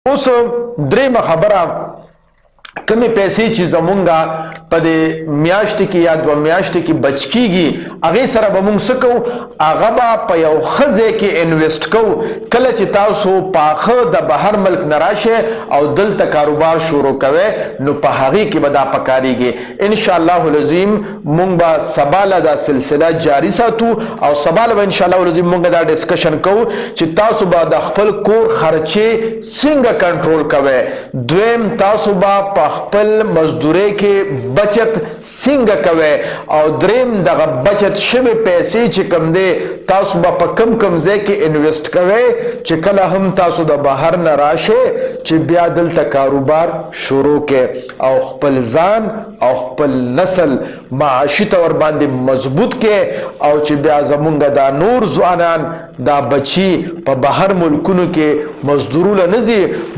اوس درېمه خبره، کمی پیسې چې زمونږه په دې میاشت کې یا 2 میاشتې کې بچ کیږي، هغه سره به مونږ څه کوو؟ هغه به په یو ښه ځای کې invest کوو. کله چې تاسو پاخه د بهر ملک نه راشه او دلته کاروبار شروع کوئ، نو په هغې کې به دا پکاريږي. ان شاء الله العظیم مونږ به سبا له دا سلسله جاری ساتو او سبا له ان شاء الله العظیم مونږ دا discussion کوو چې تاسو به د خپل کور خرچې څنګه کنټرول کوئ، دویم تاسو به په خپل مزدوري کې بچت څنګه کوي او دریم دغه بچت شوی پیسې چې کم دی، تاسو به په کم کم ځای کې invest کوئ چې کله هم تاسو د بهر نه راشه چې بیا دلته کاروبار شروع کې او خپل ځان او خپل نسل معاشي طور باندې مضبوط کې او چې بیا زمونږ دا نور ځوانان، دا بچي په بهر ملکونو کې مزدورو له نه ځي.